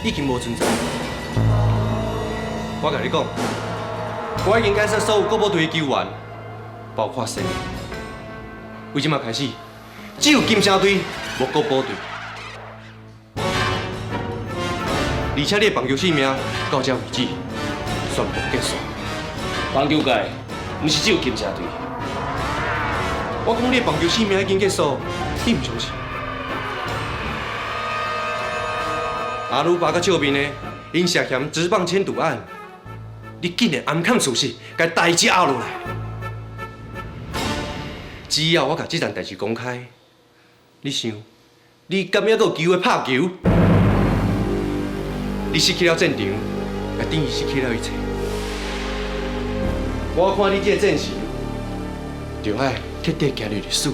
已經無存在。我共你講，我已經解散所有國寶隊的球員，包括生。為這馬開始，只有金城隊，無國寶隊。而且你的棒球生命到這為止，宣布結束。棒球界毋是只有金城隊。我講你的棒球生命已經結束，你毋相信？阿魯巴佮笑面的，𪜶涉嫌職棒簽賭案，你竟然暗藏事實，共代誌壓落來。只要我共這件代誌公開，你想，你敢猶閣有機會拍球？你失去了戰場，也等於失去了一切。我看你這個戰神，就愛徹底行入歷史。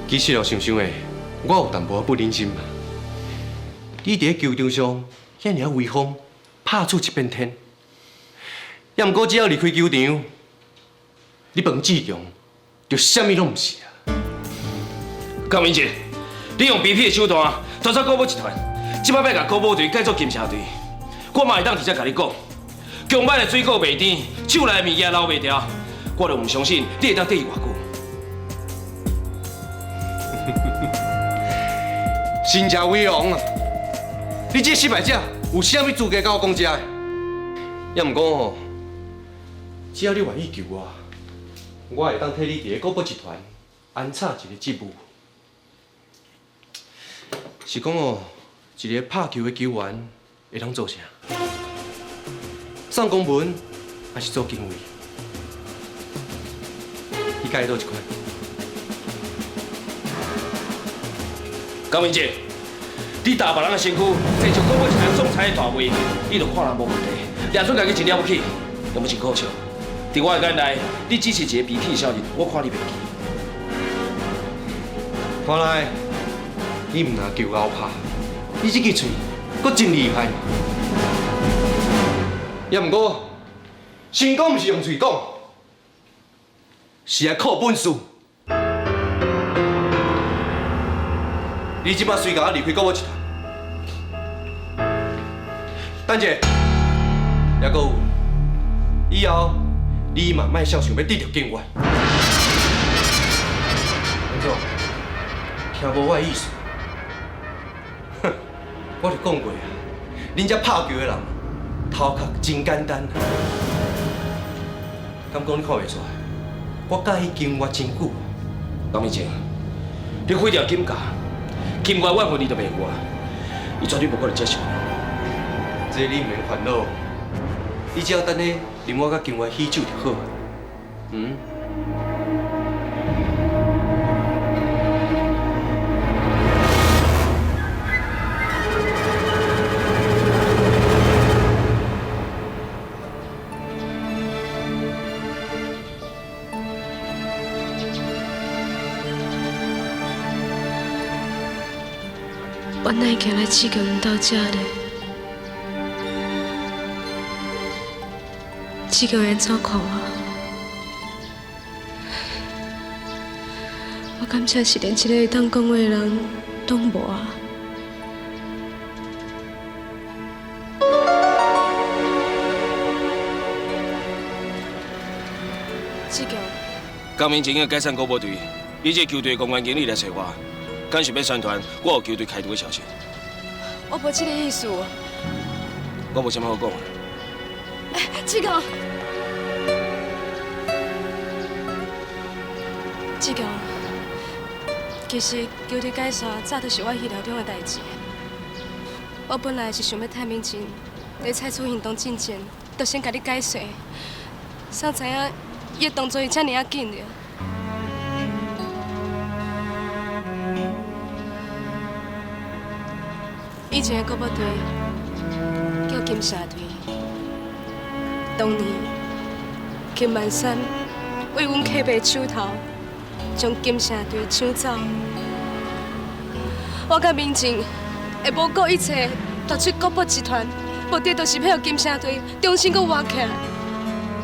其實我想想的，我有淡薄仔不忍心嘛。你佇咧球場上遐爾仔威風，拍出一片天。也毋過只要離開球場，你彭志強就啥物攏毋是啊！江明哲，你用卑鄙的手段拖走國寶集團，這擺欲共國寶隊改做金城隊，我嘛會當直接共你講，強歹的水果袂甜，手內的物件留袂牢，我就毋相信你會當綴伊偌久。真正威風啊！你這失敗者有啥物資格共我講這个？也毋過吼，只要你願意求我，我會當替你佇咧國寶集團安插一個職務。是講哦，一個拍球的球員會當做啥？送公文，還是做警衛？你佮意佗一款？江明哲，你踏別人的身軀，坐上國寶集團總裁的大位，你就看人無問題，掠準家己真了不起，有無真可笑？佇我的眼內，你只是一個卑鄙的小人，我看你袂起。看來你毋若求𠢕拍，你這支喙閣真厲害。也毋過，成功毋是用喙講，是愛靠本事。你這擺隨共我離開國寶集團，等者，猶閣有，以後你嘛莫肖想欲得著警員。按怎？聽無我的意思？哼，我就講過啊，恁這拍球的人，頭殼真簡單。敢講你看袂出來？我佮意金我真久。江明靜，你毀掉金家，金家怨恨你就袂有啊，伊絕對無可能接受。這你毋免煩惱，你只要等咧啉我佮金我喜酒就好。嗯。我哪會行來志強𪜶兜遮咧？志強會按怎看我？我敢真是連一個會當講話的人攏無啊！志強，江明靜已經解散國寶隊，你這個球隊的公關經理來找我，敢是欲宣傳我予球隊開除的消息？我無這个意思。我無啥物好講的。志強，志強，其實球隊解散早就是我預料中的代誌。我本來是想欲趁明靜咧採取行動進前，就先共你解散，誰知影伊的動作會遮爾仔緊著。以前的國寶隊叫金城隊，當年金萬山為阮客爸手頭將金城隊搶走，我佮明靜會無顧一切奪取國寶集團，目的就是欲予金城隊重新閣活起來。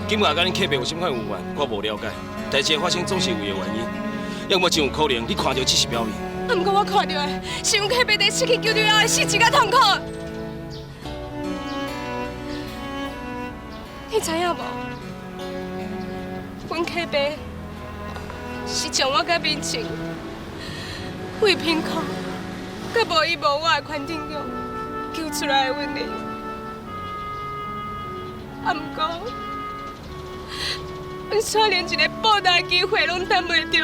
金家佮恁客爸有啥物款恩怨，我無了解。代誌的發生總是有伊的原因，猶無真有可能，你看著只是表面。啊，毋過我看著的是阮客爸佇失去球隊後的失志佮痛苦。你知影無？阮客爸是將我佮明晴為貧苦、佮無依無倚的環境中救出來的阮哩。啊，毋過，阮煞連一個報答的機會攏等袂著，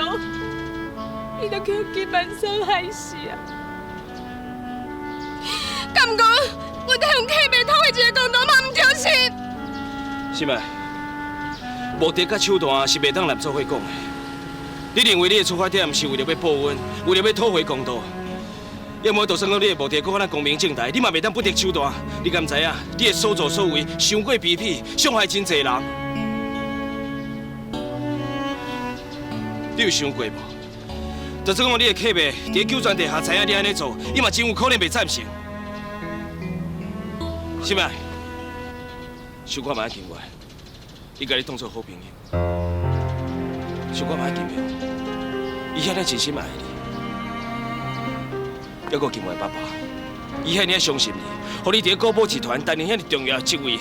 伊就予金萬山害死啊！敢講，阮替阮客爸討回一個公道嘛毋對是？心愛，目的佮手段是袂當來做伙講的。你認為你的出發點是為著欲報恩，為著欲討回公道？要毋就算講你的目的閣較光明正大，你嘛袂當不擇手段。你敢知影？你的所作所為傷過卑鄙，傷害真濟人。你有想過無？就算講你的客戶佇九泉地下知影你按呢做，伊嘛真有可能袂贊成。心愛，想看覓金月，伊共你當做好朋友。想看覓金陽，伊遐爾真心愛你。猶閣金月爸爸，伊遐爾相信你，予你佇咧國寶集團擔任遐爾重要的職位。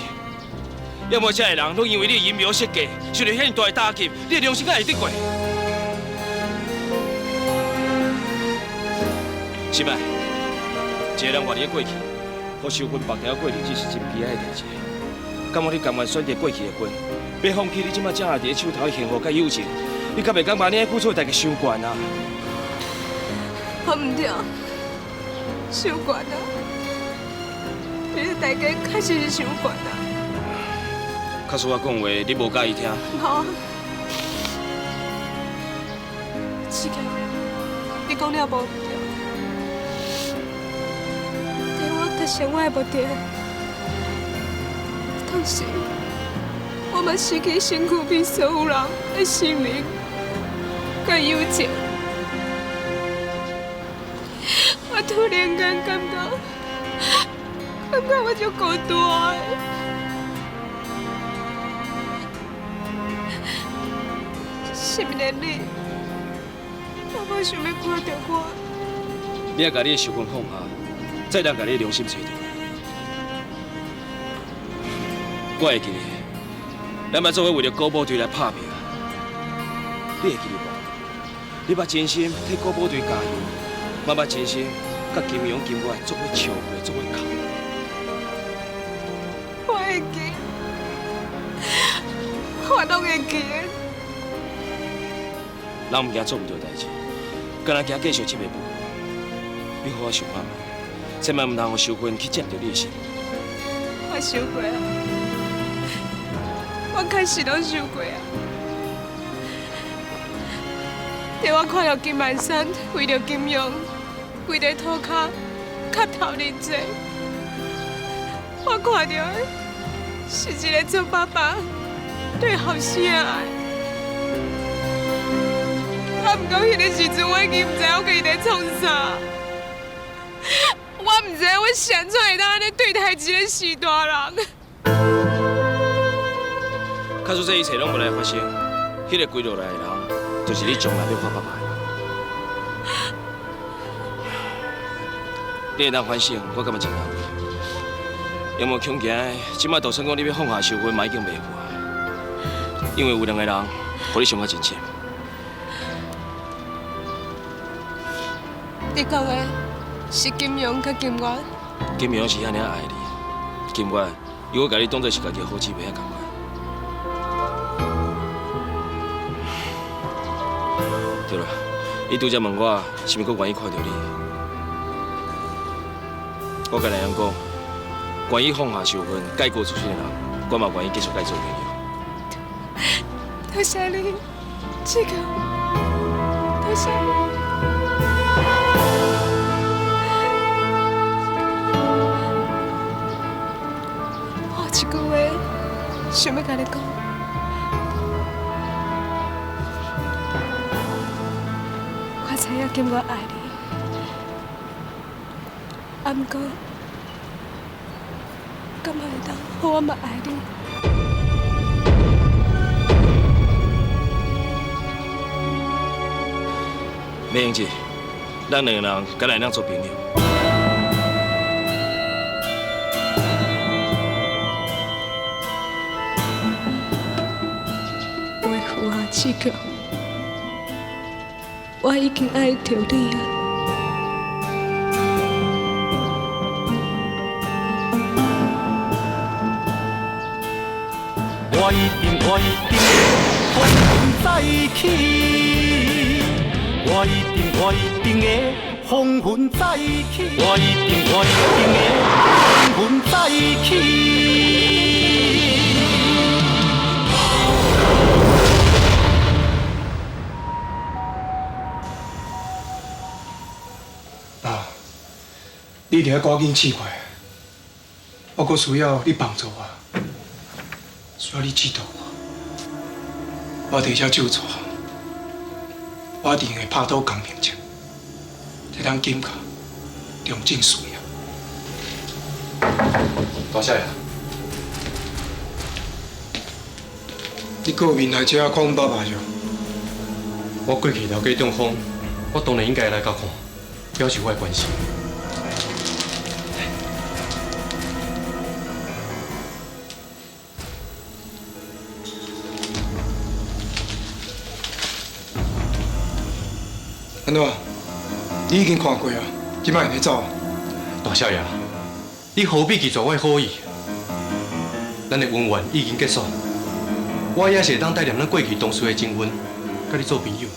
猶無遮个人，攏因為你的陰謀設計，受著遐爾大的打擊，你的良心敢會得過？心愛，一個人活佇咧過去，予秀芬縛定過日子是真悲哀的代誌。敢有你甘願選擇過去的君，欲放棄你這馬掌握佇咧手頭的幸福佮友情，你敢袂感覺你愛付出的代價傷懸啊？我毋對，傷懸啊！這個代價確實是傷懸啊！假使我講話，你無佮意聽。無，志強，你講了無毋對。佇我達成我的目的，同時我嘛失去身軀邊所有人的生命佮友情。我突然間感覺我足孤單的。是毋連你，都無想欲看著我。你愛共你的秀芬放下，才會當共你的良心揣著。我會記得，咱捌做伙為著國寶隊來拍拼。你會記得無？你捌真心替國寶隊加油，嘛捌真心佮金陽、金月做伙笑過，做伙哭。我會記，我攏會記的。人毋驚做毋對代誌，干焦驚繼續這个步。你好好想看覓，千萬毋通予秀芬去占著你的心。我想過啊，我確實攏想過啊。佇我看著金萬山為著金陽，跪佇塗跤磕頭認罪，我看著的是一个做爸爸對後生的愛。啊，毋過彼个時陣，我已經毋知我家己佇創啥。我毋知我是按怎會當按呢對待一个序大人。假使這一切攏無來發生，彼個跪落來的人，就是你將來欲看爸爸的人。你會當反省，我感覺真安慰。因為恐驚，這擺就算講你欲放下秀芬，嘛已經袂赴啊。因為有兩個人，予你傷甲真深。你講的是金陽佮金月？金陽是遐爾愛你，金月如果共你當做是家己的好姊妹遐仝款。對啦，伊拄才問我是毋是閣願意看著你，我共伊講，願意放下仇恨、改過自新的人，我嘛願意繼續佮伊做朋友。多謝你，志強，多謝你。我有一句話想欲共你講。我知影金月愛你，啊，毋過，敢會當予我嘛愛你？美英姐，咱兩个人敢會當做朋友？志强，我已经爱著你啊！我一定我一定会风云再起，我一定我一定会风云再起，我一定我一定会风云再起。爸，你一定要赶紧试过，我阁需要你帮助我，需要你指导我。我伫遮手锄，我一定会拍倒江明哲，替咱金家重振事业。大少爷，你阁有面来遮看阮爸爸是？我过去头家中风，我当然应该来甲看，表示我的关心。按怎？你已经看过啊，这摆会使走。大少爷，你何必拒绝我的好意？咱的恩怨已经结束，我也是会当带念咱过去同事的情分，佮你做朋友。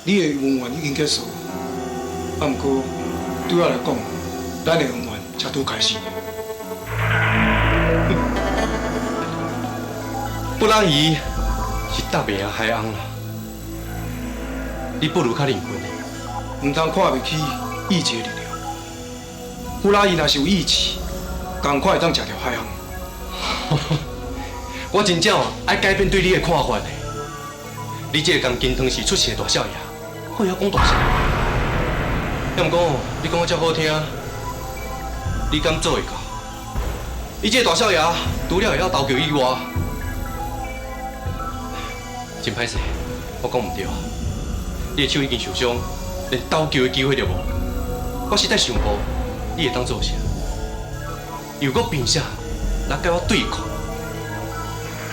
你的恩怨已经结束，啊，毋过对我来讲，咱的恩怨才拄开始。不然伊是打袂赢海翁啦，你不如较灵魂。毋通看袂起意志的力量。弗拉伊若是有意志，仝款会当食著海翁。我真正爱改变对你的看法呢。你这个共金汤匙出世的大少爷，会晓讲大声。要毋过你讲得遮好听，你敢做会到？你这个大少爷，除了会晓投球以外，真歹势，我讲毋对啊。你的手已经受伤，连投球的机会都无。我实在想无，你会当做啥？又阁凭啥来佮我对抗？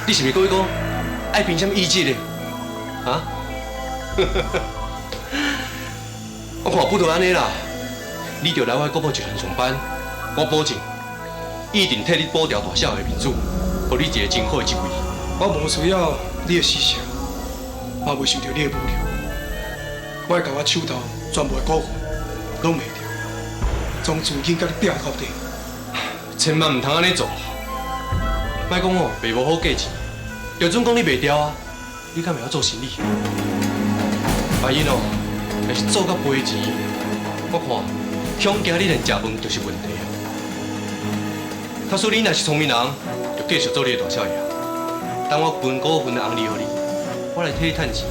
你是毋是阁欲讲爱凭啥物意志咧？啊？我看不如按呢啦，你就来我国宝集团上班，我保证一定替你保牢大少爷的面子，予你一个真好的职位。我无需要你的施舍，嘛袂受著你的侮辱。我会共我手头全部的股份拢卖掉，将资金共你拼到底。千万毋通按呢做啦！莫讲哦，卖无好价钱，就准讲你卖掉啊，你敢会晓做生意？万一哦，若是做到赔钱，我看恐惊你连食饭就是问题啊！假使你若是聪明人，就继续做你的大少爷。等我分股份的红利予你，我来替你趁钱，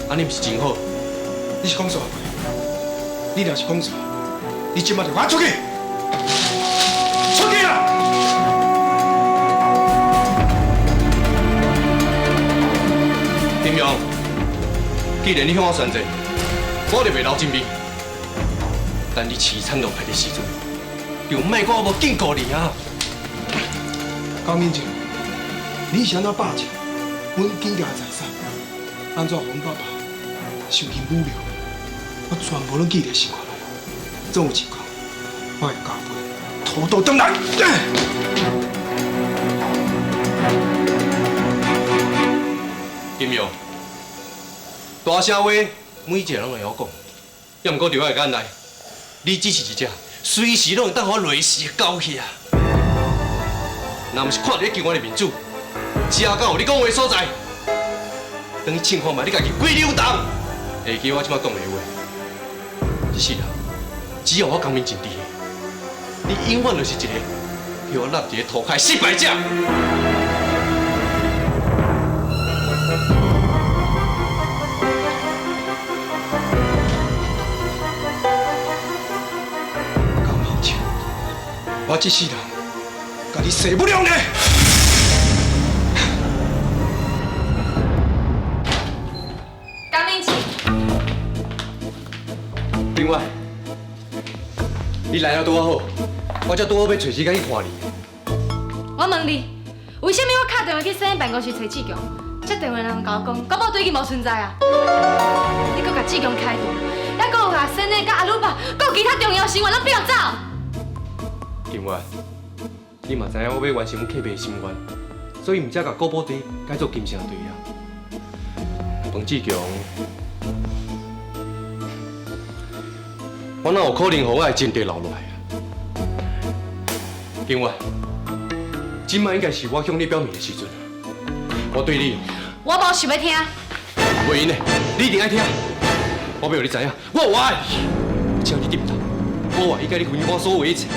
按呢毋是真好？你是讲煞无？你若是讲煞，你这摆就给我出去！出去啦！金勇，既然你向我宣战，我就袂留情面。等你凄惨落魄的时阵，就莫怪我无警告你啊！江明哲，你是按怎霸占阮金家的财产？按怎予阮爸爸受尽侮辱？我全部拢记伫心肝内。总有一天，我会加倍讨倒转来。金勇，大声话每一个人拢会晓讲，犹毋过伫我的眼内，你只是一只随时拢会当予我落死的狗血。若毋是看伫咧球员的面子，只敢有你讲话的所在，等去试看觅你家己几两重。会记我这摆讲的话，这世人只要我江明静伫，你永远就是一个予我纳伫咧涂跤的失败者。江明静，我这世人共你势不两立。江明静，另外，你来了拄仔好，我才拄好欲揣时间去看你。我问你，为啥物我敲电话去省办公室揣志强，这电话人共我讲，国宝队已经无存在啊！你阁共志强开除，还阁有共森的、佮阿鲁巴，阁有其他重要成员拢变走。金月，你嘛知影我欲完成阮客户的心愿，所以毋才共国宝队改做金城队啊。彭志强，我哪有可能予我的情敌留落来啊？金月，这摆应该是我向你表明的时阵。我对你，我无想欲听。袂用的，你一定爱听。我欲予你知影，我有爱你，只要你点头，我愿意佮你分享我所有的一切。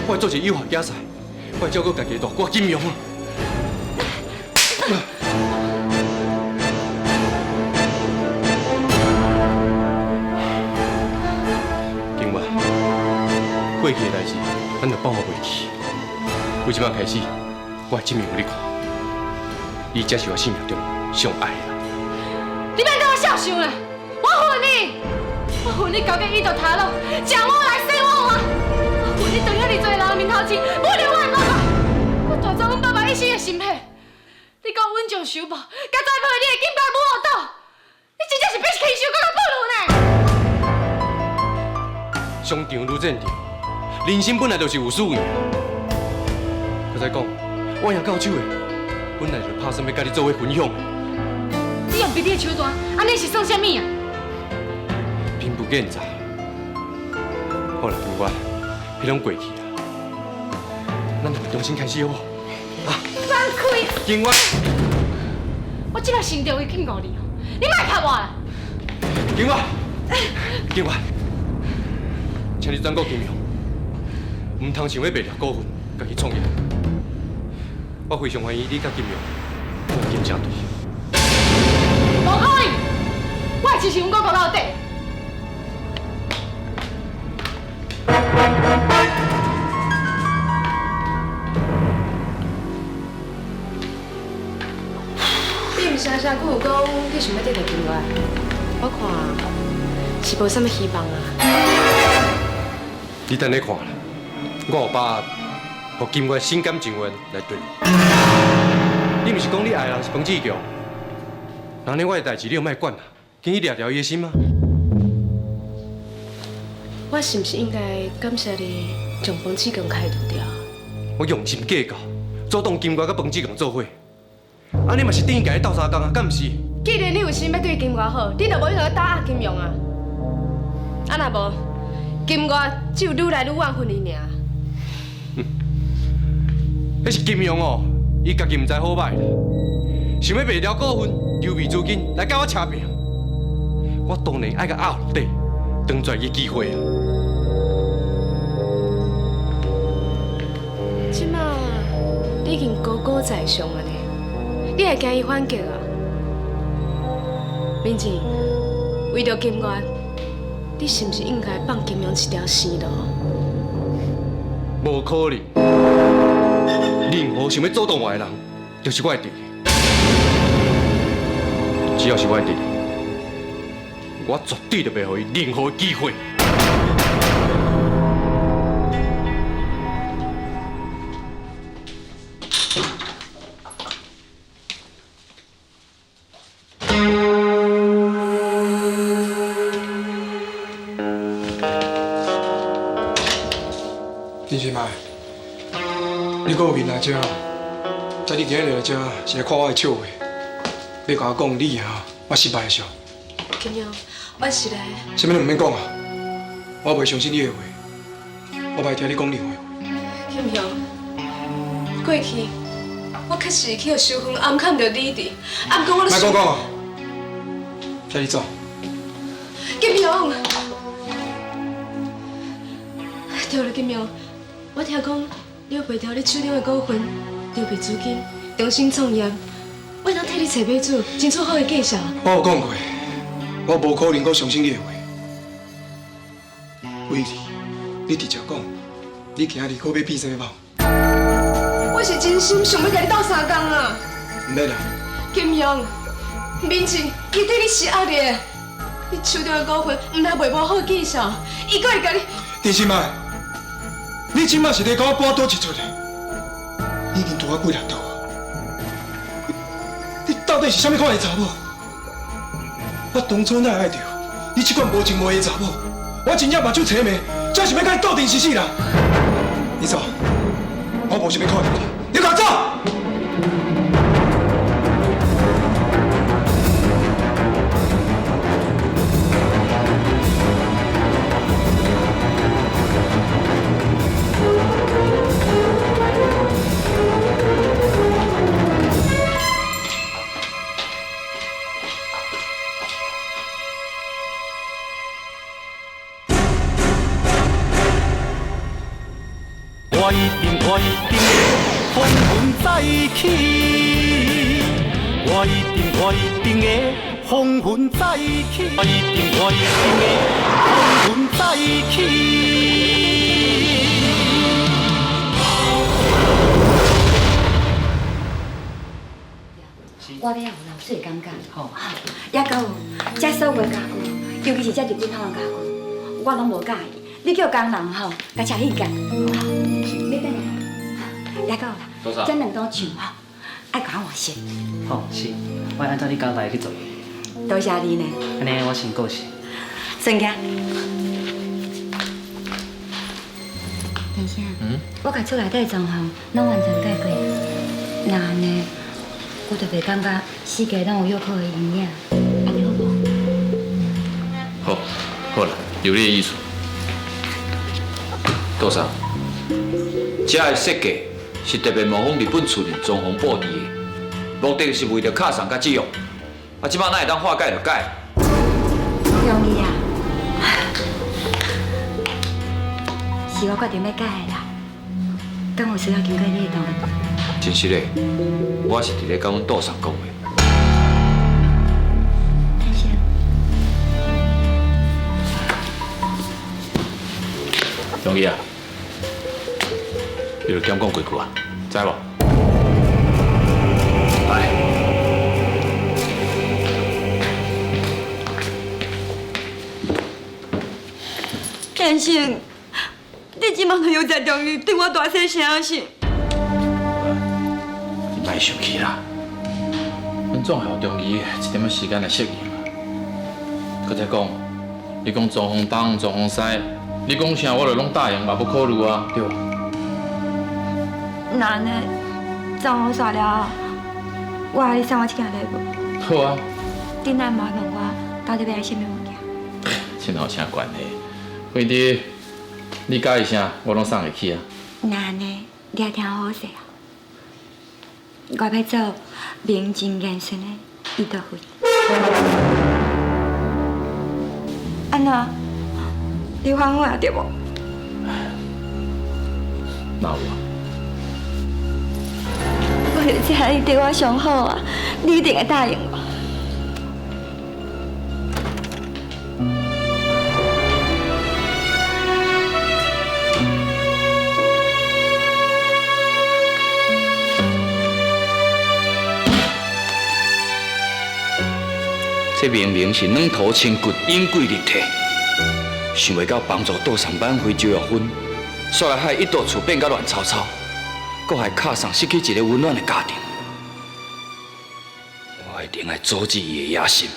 我会做一个有效仔，我会照顾家己的大哥金庸。金月，过去的代志，咱就放予过去。从这摆开始，我会证明予你看，你才是我生命中上爱的人。你莫跟我痟想啦！我恨你，我恨你交给伊就头路，将我来生我活。我恨你当遐尔济人面头前侮辱我的爸爸，我带走阮爸爸一生的心血。你讲稳重守报，佮栽培你的金牌舞蹈，你真正是比禽兽阁较不如呢！商场如战场，人生本来就是有输赢。搁再讲，我赢到手的，本来就拍算欲佮你做伙分享。你用卑鄙的手段，按呢是算啥物啊？贫不见财。好啦，金月，彼拢过去啊，咱两个重新开始好无？啊！放开！金月，我这摆心中会警告你哦，你莫拍我啦！金月，金月，请你转告金勇，毋通想欲卖掉股份，家己创业。我非常欢迎你佮金勇做金城队。无可能，我会支持阮哥哥到底。你毋是上上久有讲你想欲缀著金月，我看是无啥物希望啊。你等咧看啦，我有把握，予金月心甘情愿来缀我。你毋是讲你爱的人是彭志强？那呢，我的代志你就莫管啦，紧去掠牢伊的心啊！我是毋是应该感谢你将彭志强开除掉？我用心计较，阻挡金月佮彭志强做伙，按呢嘛是等于共伊斗相共啊，敢毋是？既然你有心欲对金月好，你就无应该打压金庸啊！啊若无，金月只有愈来愈怨恨伊尔。彼是金庸哦，伊家己毋知好歹啦，想欲卖掉股份，筹备资金来佮我车拼。我当然爱共压落底，当作伊机会啊！这马你已经高高在上啊呢，你会惊伊反击啊？明静，为著金月，你是毋是应该放金庸一条生路？无可能！任何想欲阻挡我的人，就是我的敌人。只要是我的敌人，我绝对就袂予伊任何机会。林新麦，你阁有面来遮？知你今日来遮是来看我的笑话，欲共我讲你赢，我失败的事。金勇，我是来……啥物拢毋免讲啊！我袂相信你的话，我袂听你讲任何话。金勇，过去我确实去予收分，也毋堪著你伫，啊，毋过我…… 莫阁讲啊！请你走。金勇，对了，金勇，我听讲你欲卖掉你手中的股份，筹备资金，重新创业，我会当替你揣买主，争取好的价数。我有讲过，我无可能阁相信你的话。伟丽，你直接讲，你今日阁欲变啥物梦？我是真心想欲共你斗相共啊！毋免啦。金勇，明静，伊对你是恶意的，你手中的股份毋但卖无好价数，伊阁会共你。陈新麦，你这摆是咧共我跋倒一出的，你已经拄我几粒刀啊！你到到底是啥物款的查某？我当初哪会爱著你这款无情无义的查某？我真正目睭斜眉，真是欲共你斗阵死死啦！你走，我无想欲看著你，你共我走！我一定我一定会风云再起，我一定我一定会风云再起，我一定我一定会风云再起。我欲有流水的感觉，吼，抑阁有这所有的家具，尤其是这日本风的家具，我拢无佮意。你叫工人吼，共车去改，好无？你等下，抑阁有啦，这两堵墙吼，爱共我换色。好，是，我会按照你交代去做。多谢你呢。按呢，我先过去。孙仔。先生，我共厝内底装潢拢完全改过，那按呢，我就袂感觉四界拢有约克的阴影，按呢好无？好，好啦，有你的意思。杜生，这个设计是特别模仿日本厝内装潢布置的，目的是为著卡送佮实用。啊，这摆哪会当话改就改？容易啊，是我决定欲改的啦。敢有需要经过你的同意？真实的，我是伫咧共阮杜桑讲话。天生，容易啊，你著减讲几句啊，知无？来。天生，你这马就又在中意对我大细声是？你莫生气啦，阮总予中义一点仔时间来适应啊。阁再讲，你讲装潢东，装潢西，你讲啥我就拢答应，嘛无考虑啊，对无？那按呢，装潢煞了后，我爱你送我这件礼物。好啊。你若嘛问我到底欲爱啥物物件？这哪有啥关系？反正你佮意啥，我拢送会起啊。那按呢，你爱听好势啊！我欲做名正言顺的伊多夫人。按怎？你反悔啊，对无？哪有啊？我就知你对我上好啊，你一定会答应我。这明明是软土深骨，阴鬼立体，想袂到帮助杜尚挽回周玉芬，煞来害一道厝变甲乱糟糟，阁害卡桑失去一个温暖的家庭。我一定爱阻止伊的野心。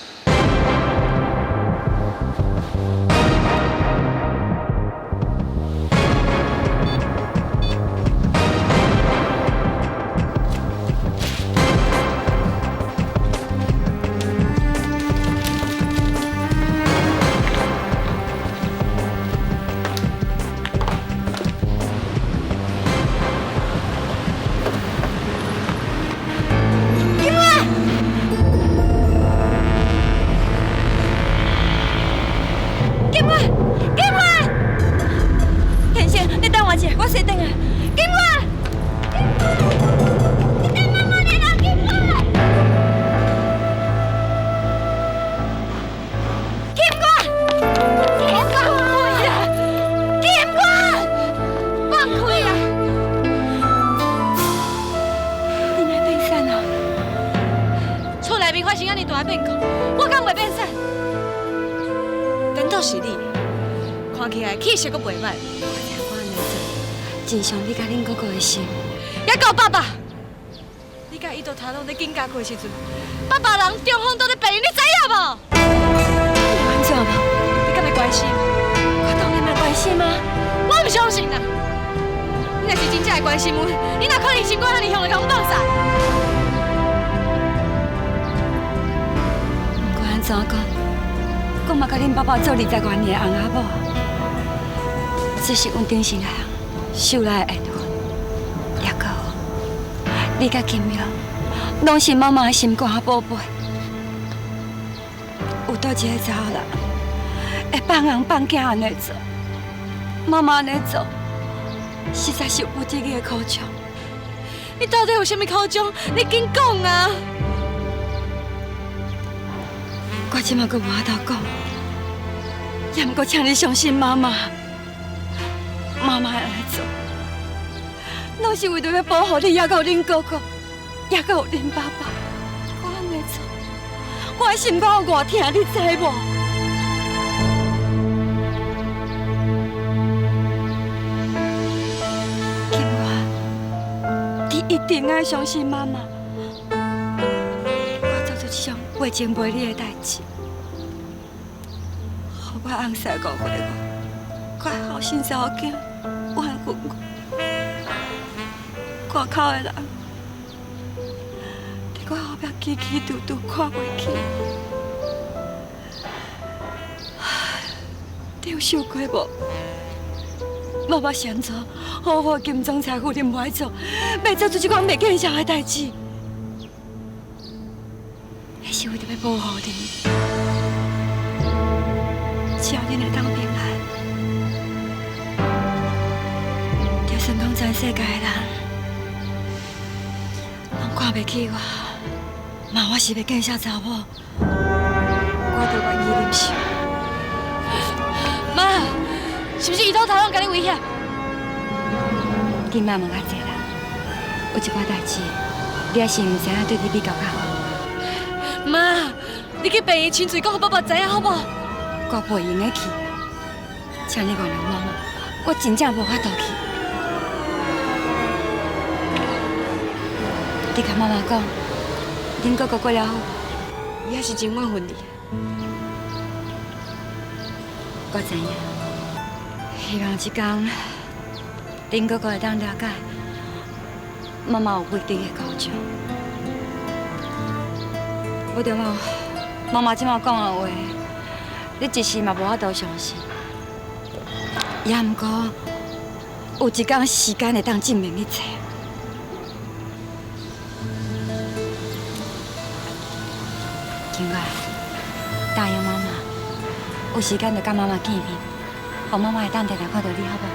金花，金花，天生，你等我一下，我先转来。金花，金花，你等我来啦，金花。金花，放开啊！金花，放开啊！你哪变瘦啊？厝内面发生按呢大变故，我敢袂变瘦？颠倒是你，看起来气色阁袂歹。我知我按呢做，真伤你佮恁哥哥的心。犹阁有爸爸，你敢佮伊都头拢咧紧家去的时阵，爸爸人中风倒咧病院，你知影无？有按怎无？你敢会关心？我当然嘛关心啊！我毋相信啦！你若是真正会关心阮，你哪可能心肝遐尔凶会共阮放屎？不管按怎讲，我嘛佮恁爸爸做20外年的翁仔某，这是阮顶生来受来的缘分。也阁有你佮金玉，拢是妈妈的心肝宝贝。有佗一个查某人会放翁放囝按呢做，妈妈按呢做，实在是有不得已的苦衷。你到底有啥物苦衷？你紧讲啊！我这马阁无法度讲，也毋过请你相信妈妈，妈妈会按呢做，拢是为著欲保护你，也阁有恁哥哥，也阁有恁爸爸。我按呢做，我的心肝有偌疼，你知无？金月，你一定爱相信妈妈。我做出这种袂情袂理的代志，予我翁婿误会我，我的后生查某囝怨恨我，外口的人伫我后壁起起拄拄看袂起。你有想过无？妈妈是按怎好好金总裁夫人无爱做，欲做出这款袂见笑的代志？彼是为著欲保护恁，只要恁会当平安，就算讲全世界的人拢看袂起我，嘛我是袂见笑查某，我都愿意忍受。妈，是毋是伊土头拢共你威胁？你莫问较济啦，有一寡代志，你也是毋知影对你比较较好。妈，你去病院亲嘴讲，予爸爸知影好无？我袂用得去，请你原谅妈妈，我真正无法度去。你共妈妈讲，恁哥哥过了好无？伊也是真怨恨你。我知影，希望这工恁哥哥会当了解，妈妈有不得的苦衷。无对无，妈妈这马讲的话，你一时嘛无法度相信。也毋过，有一工时间会当证明一切。金月，答应妈妈，有时间就佮妈妈见面，予妈妈会当定定看著你，好无？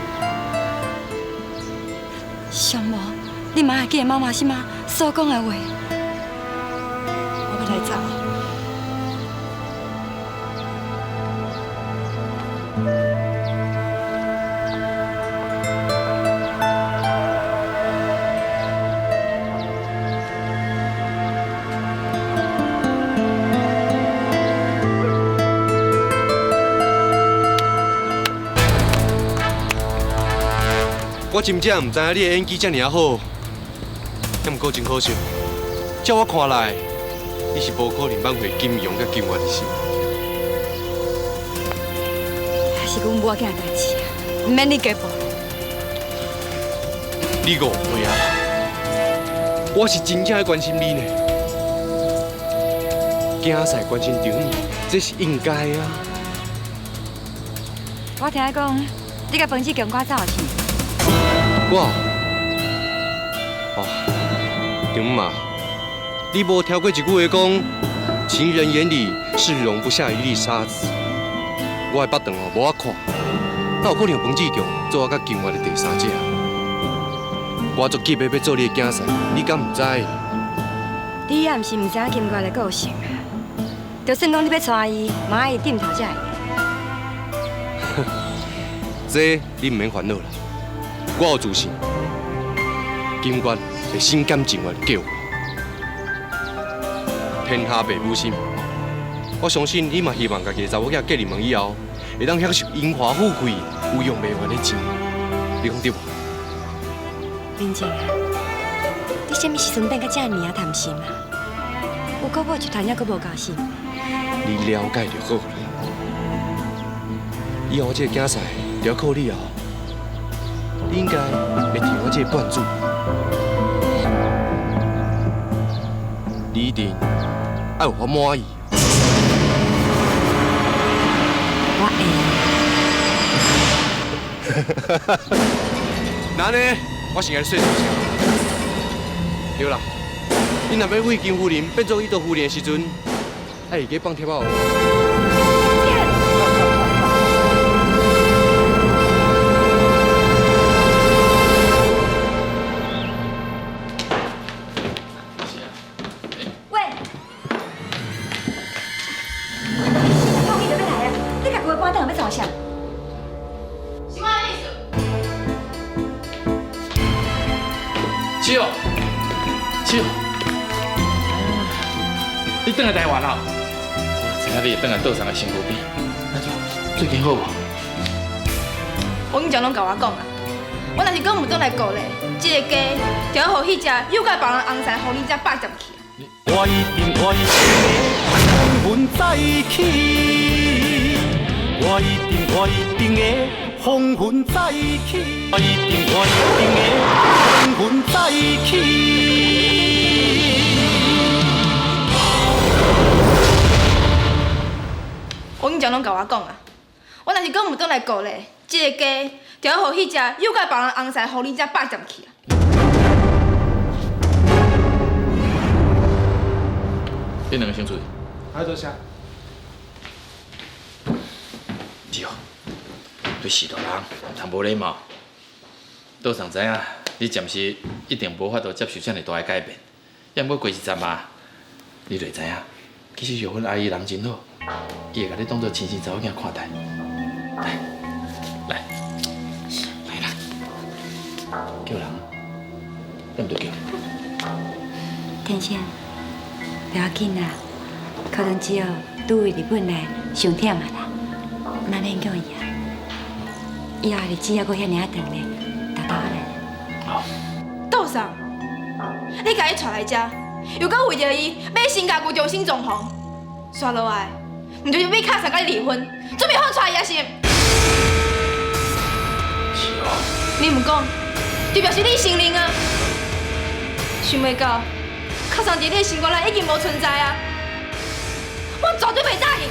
上无，你嘛会记得妈妈这马所讲的话。我欲来走。我真正毋知影你的演技遮尔好，也毋过真可惜，照我看来，你是无可能挽回金庸佮金月的心。还是阮某仔的代志，毋免你加报。你误会啊！我是真正关心你呢。囝婿关心丈母，这是应该啊。我听讲，你佮彭志强赶走是？我，哦，丈母啊，你无听过一句话讲，情人眼里是容不下一粒沙子。我的腹肠哦无法看，哪有可能彭志强做我佮金月的第三者？我足急的欲做你的囝婿，你敢毋知？你也毋是毋知影金月的个性，就算讲你欲娶伊，嘛爱伊点头才会。这你毋免烦恼啦。我有自信，金月会心甘情愿嫁我。天下父母心，我相信你嘛希望家己的查某囝嫁入门以后，会当享受荣华富贵、有用不完的钱。你讲对无？明静啊，你啥物时阵变甲遮爾仔貪心啊？有國寶集團猶閣無交心？你了解就好啦。以後我這个囝婿就要靠你啊！你應該會替我這个伴主，你一定愛予我滿意。我會。那呢，我先共你說聲。對啦，你若欲為金夫人變做伊道夫人的時陣，愛會記放貼仔哦。喂，你碰伊就欲來啊！你家己的搬凳欲創啥？是我的意思。七哦，七哦，你轉來台灣啦？我知影你會轉來倒送的身軀邊，安怎？最近好無？我以前攏共我講啊，我若是閣毋轉來顧咧，這个家就要予彼隻又佮別人翁婿予恁遮霸佔去。我一定我一定會風雲再起，我一定我一定會風雲再起，我一定我一定會風雲再起。我以前攏共我講啊，我若是閣毋轉來顧咧，這个家就要予彼隻又佮別人翁婿予恁遮霸佔去。你兩个先出去。好，多謝。對，對序大人毋通無禮貌。倒送知影，你暫時一定無法度接受遮爾大的改變。抑毋過過一陣嘛，你就會知影，其實玉芬阿姨人真好，伊會共你當做親生查某囝看待。來，來，來啦，叫人，你毋著叫。天生，不要緊啦，可能只有拄回日本來，傷忝啊啦，嘛免叫伊啊。以後日子猶閣遐爾仔長咧，沓沓仔來。好。倒送，你共伊帶來遮，又閣為著伊買新家具重新裝潢，煞落來，毋就是欲敲送佮你離婚，準備好娶伊啊是？是哦。你毋講，就表示你承認啊。想袂到，敲送佇你的心肝內已經無存在啊！我絕對袂答應。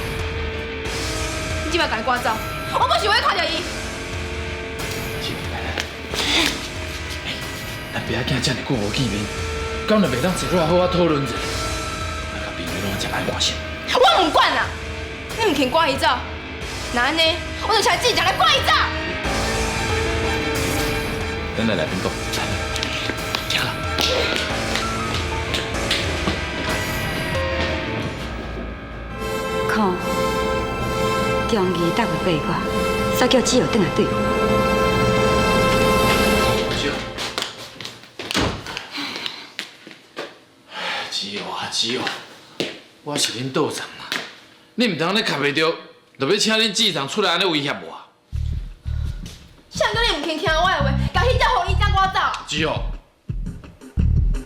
你這擺共伊趕走，我無想欲看著伊。咱爸仔囝遮爾久無見面，敢若袂當坐落來好好討論一下？啊，共朋友攏遮歹看相。我毋管啦，你毋肯趕伊走，若按呢，我就請志強來趕伊走。咱來內面講，來，聽啦。看，終於鬥袂過我，煞叫志豪轉來對付。志豪啊，志豪，我是恁道長啊，你毋通按呢卡袂著，就欲請恁志長出來按呢威脅我。誰叫你毋肯聽我的話，共彼隻狐狸精趕走？志豪，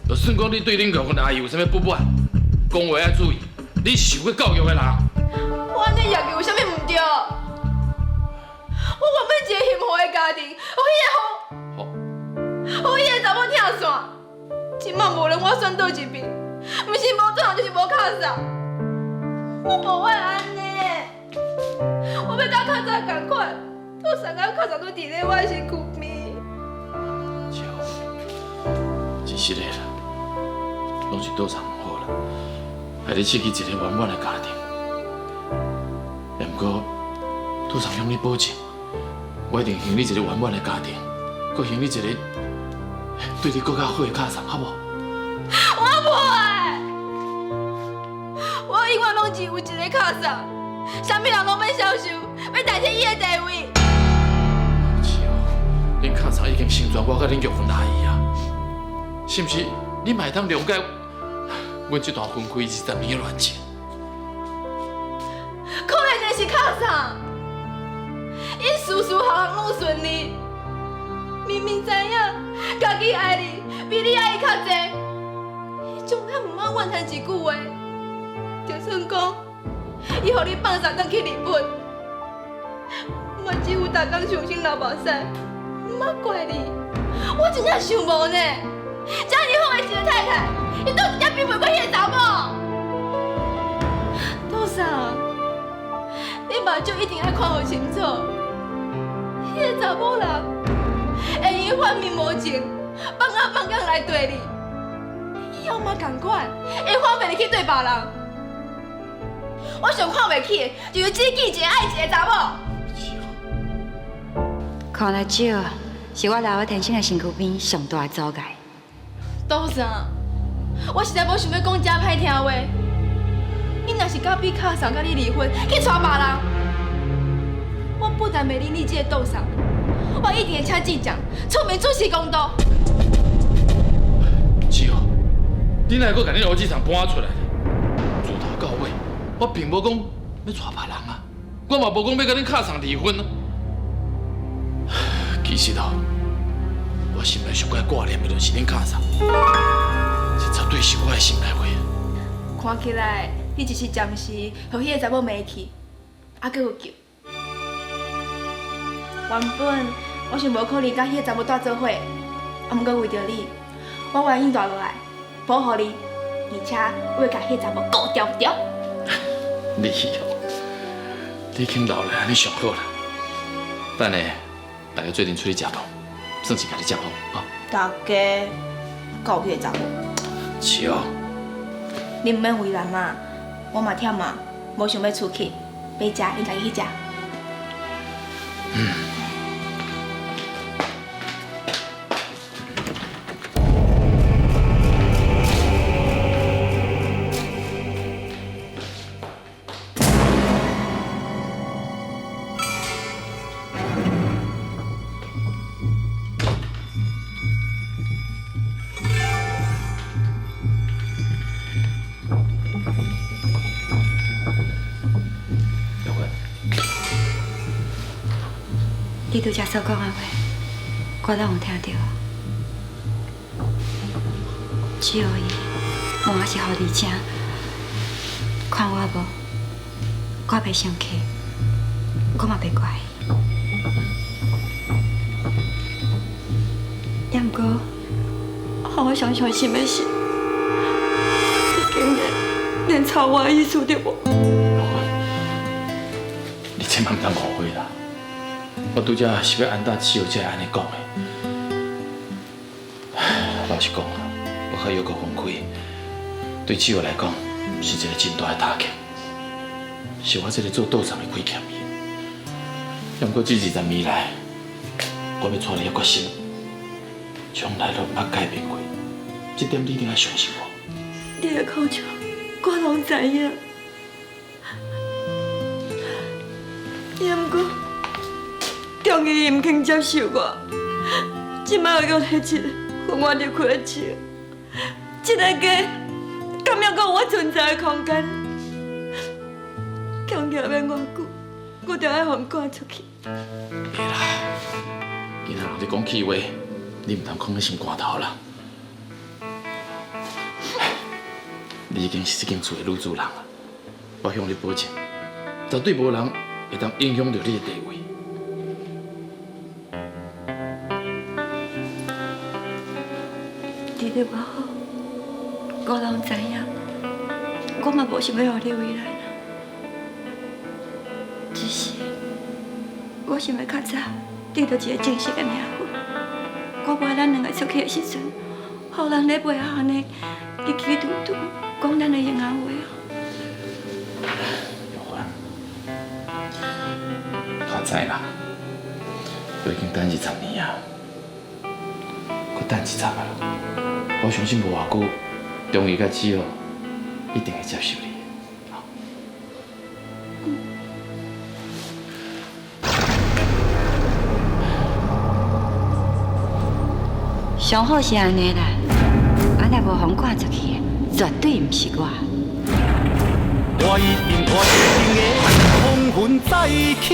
就算講你對恁玉芬阿姨有啥物不滿，講話愛注意，你是受過教育的人。我按呢要求有啥物毋對？我原本一個幸福的家庭，予彼個查某拆散，這擺無論我選佗一邊，毋是無轉就是無敲送。我無愛按呢，我欲佮較早仝款，我上甲敲送都佇咧我的身軀邊。志豪，真實的啦，攏是道長毋好啦，害你失去一個圓滿的家庭。毋過，道長向你保證，我一定還你一個圓滿的家庭，閣還你一個對你閣較好的敲送，好無？我無愛，我永遠攏只有一個敲送，啥物人攏欲享受，欲代替伊的地位。是哦，恁敲送已經成全我佮恁玉芬阿姨啊，是毋是？你嘛會當諒解阮這段分開20年的戀情？可憐的是敲送，伊事事項項攏順利，明明知影家己愛你比你愛伊較濟，从来毋捌怨叹一句话。就算讲，伊予你放送转去日本，嘛只有逐工伤心流目屎，毋捌怪你。我真正想无呢，遮尔好的一个太太，伊倒一点比袂过彼个查某。杜桑，你目睭一定爱看予清楚，彼个查某人会用反面无情，放仔放工来对你，以后嘛仝款，会反面去对别人。我上看袂起的，就是只见一个爱一个查某。看来少是我留喺天生的身躯边上大的阻碍。杜桑，我实在无想欲讲遮歹听话。你若是敢比卡桑佮你离婚，去娶别人，我不但袂认你这个杜桑，我一定会请志强出面主持公道。志豪，你哪会阁共恁吴志强搬出来？自头到尾，我并无讲欲娶别人啊，我嘛无讲欲佮恁卡桑离婚啊。其实哦，我心内上悬挂念的就是恁卡桑，这绝对是我的心内话。看起来你只是暂时予彼个查某骂去，犹阁有救。原本我是无可能佮彼个查某蹛做伙，啊，毋过为著你，我愿意蹛落来保护你，而且我会共彼个查某顾牢牢。你哦，你肯留来按呢上好啦。等下大家做阵出去食饭，算是共你接好啊。大家够彼个查某。是哦。你毋免为难嘛，我嘛忝嘛，无想欲出去，欲食你家己去食。嗯。你拄才所讲的话，我拢有听著。只有伊，换是予你这，看我无，我袂生气，我嘛袂怪伊。也毋过，予我上伤心的是，你竟然连吵我的意思都无。你千万毋通误会啦！我拄才是欲安搭志豪才会按呢讲的。老实讲啊，我佮玉国分开，对志豪来讲是一个真大的打击，是我这个做道长的亏欠伊。也毋过这20年来，我欲娶你的决心，从来都毋捌改变过。这点你一定爱相信我。你的苦衷，我拢知影。也毋过，中医伊毋肯接受我，这摆又阁提一个分我离开的手，这个家敢犹阁有我存在的空间？强行欲偌久，我就爱予𪜶赶出去。袂啦，囡仔人咧讲气话，你毋通囥佇心肝头啦。你已经是这间厝的女主人啊，我向你保证，绝对无人会当影响著你的地位。你对我好，我拢知影，我嘛无想欲予你为难啊。只是我想欲较早得著一个正式的名分，我无爱咱两个出去的时阵，予人咧背后按呢叽叽嘟嘟讲咱的闲话啊。玉环，我知啦，我已经等20年啊，阁等20啊。我相信无偌久，中医佮志豪一定会接受你。上好是按呢啦，啊若无予𪜶赶出去，绝对毋是我。我一定我一定会风云再起，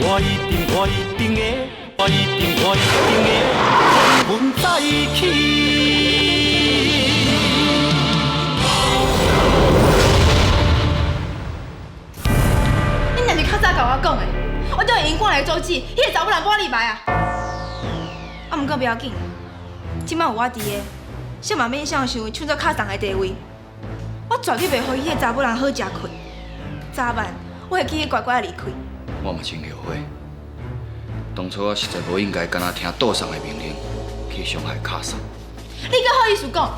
我一定我一定会，我一定我一定会风云再起。阻止，彼个查某人无入来啊！啊，毋过袂要紧，这摆有我伫的，谁嘛免想想抢走卡送的地位。我绝对袂予彼个查某人好食亏。早晚我会叫伊乖乖离开。我嘛真后悔，当初我实在无应该干焦听杜送的命令去伤害卡桑。你阁好意思讲？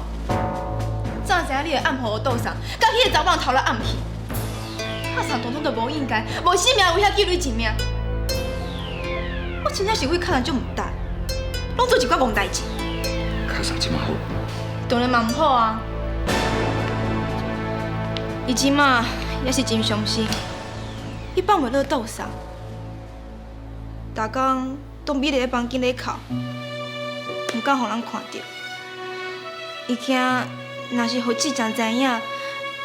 怎知影你会暗予杜送，佮彼个查某人头来暗去？卡送当初就无应该，无性命为遐救你一命。我真正是为卡送足毋值，拢做一寡戆代志。卡送这马好？当然嘛毋好啊！伊这马也是真伤心，伊放袂落杜送，逐工拢覕伫咧房间咧哭，毋敢予人看著。伊惊若是予志强知影，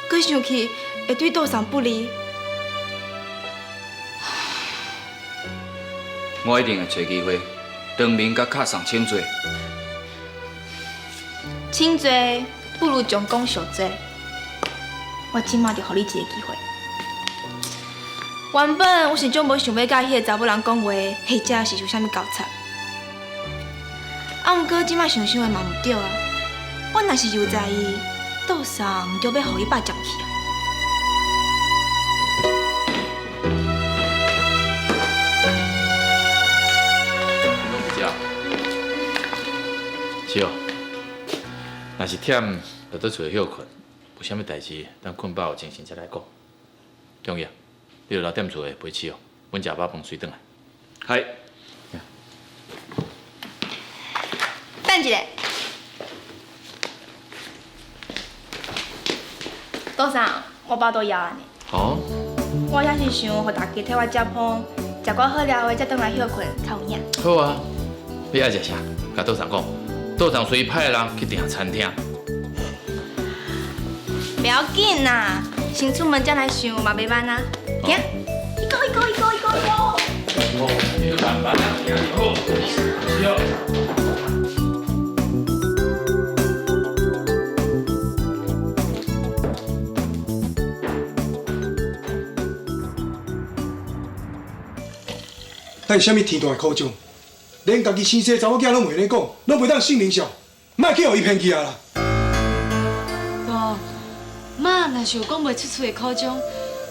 阁生气会对杜送不利。我一定会揣机会当面共卡送请罪。请罪不如将功赎罪。我这马就予你一个机会。原本我是足无想欲佮彼个查某人讲话，或者是有啥物交叉。啊，毋过这马想想的嘛毋对啊。我若是有在意，杜送毋著欲予伊霸占去啊。是哦，若是忝，就倒厝里歇困。有啥物代志，等困饱有精神再来讲。中义，你就留踮厝里陪试哦，阮食饱饭随转来。系。等一下，杜送，我腹肚枵啊呢。哦。我也是想予大家替我接风，食寡好料的，才转来歇困，较有影。好啊，你爱食啥？共杜送讲，杜送随派人去订餐厅。袂要紧啦，先出门才来想嘛袂慢啊。行，一个一个一个一个一个。哦，你慢慢啊，行就好。是哦。咱是啥物天大的苦衷？连家己生生查某囝拢袂咧讲，拢袂当信任上，莫去予伊骗去啊啦！无，妈若是有讲袂出喙的苦衷，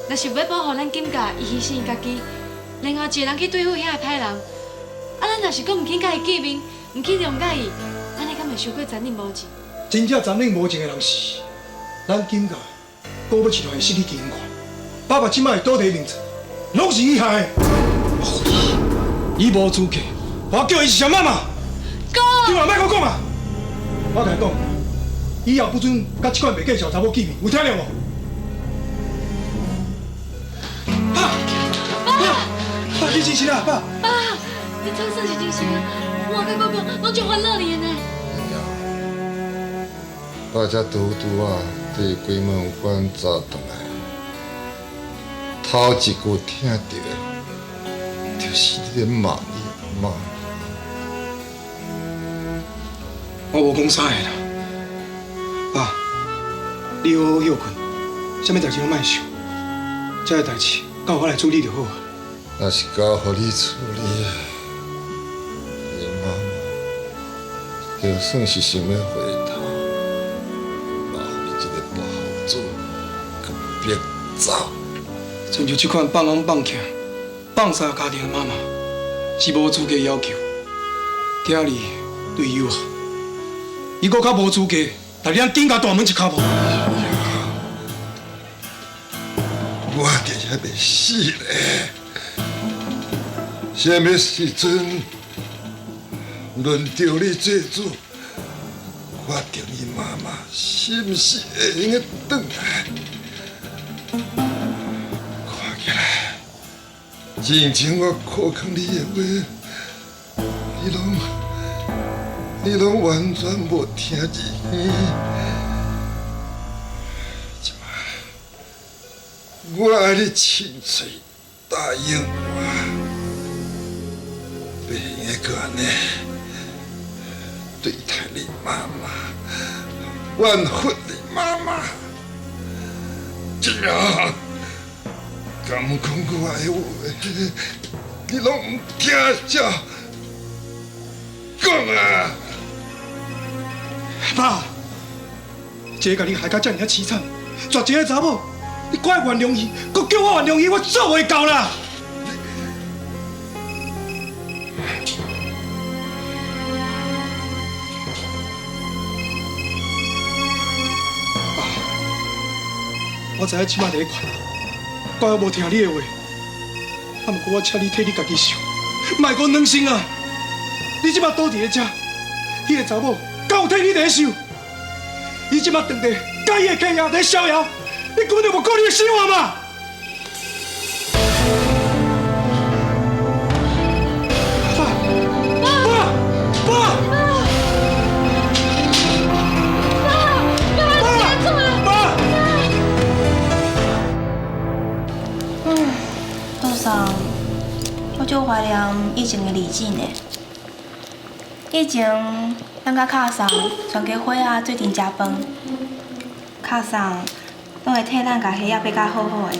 若是欲保护咱金家，伊牺牲伊家己，另外一个人去对付遐个歹人。啊，咱若是阁毋肯佮伊见面，毋肯谅解伊，按呢敢会伤过残忍无情？真正残忍无情的人是咱金家，高尾一段会失去经营权。爸爸这摆会倒提名字，拢是伊害的。伊无资格，我叫伊是啥物嘛？哥，你嘛莫阁讲啊！我共你讲，以后不准佮这款袂见笑查某见面，有听著无？爸，爸，爸，你真实啊，爸！爸，你总算是真实啊！我佮哥哥拢足烦恼你的呢。爸才拄拄仔对鬼门关走转来，头一句听著的，就是你咧骂你阿嬷。我无讲啥的啦，爸，你好好歇困，啥物代志拢莫想，这个代志交我来处理就好啊。若是交予你处理，你妈妈就算是想欲回头，嘛予你这个大孝子阁逼走。亲像这款放翁放囝、放三家庭的妈妈，是无资格要求囝儿对伊友好。伊阁较无资格来咱金家大门一跤步。我伫遐袂死咧，啥物时阵轮著你做主，决定你妈妈是毋是会用得转来？看起来，之前我苦劝你的话，你拢完全无听入耳。这摆，我爱你亲嘴答应我，袂用阁按呢对待你妈妈，怨恨你妈妈。这样，敢讲我的话，你你攏毋聽啥？講啊！爸，這个共你害甲遮爾仔悽慘，絕情的查某，你閣愛原諒伊，閣叫我原諒伊，我做袂到啦！爸，我知影這擺佇咧勸，我猶無聽你的話，啊，毋過我請你替你家己想，莫閣軟心啊！你這擺倒佇咧遮，彼个查某敢有替你佇咧想？伊這擺當地，佮伊的客人佇咧逍遙，你根本就無顧你的生活嘛！爸，爸，爸，爸，爸！杜桑，我足懷念以前的日子呢。以前咱佮卡桑全家伙仔做陣食飯，卡桑攏會替咱共蝦仔掰甲好好的。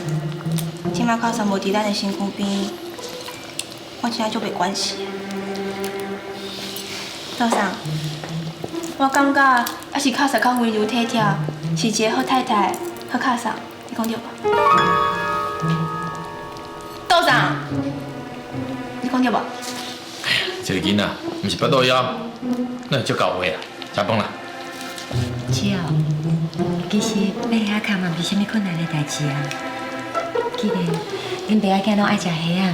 這擺卡桑無佇咱的身軀邊，我真正足袂關係。杜桑，我感覺猶是卡桑較溫柔體貼，是一个好太太、好卡桑，你講對無？杜桑，你講對無？這个囡仔，毋是腹肚枵，咱會足夠話啦，食飯啦。是哦，其實買蝦仔殼嘛，毋是啥物困難的代誌啊。既然恁爸仔囝攏愛食蝦仔，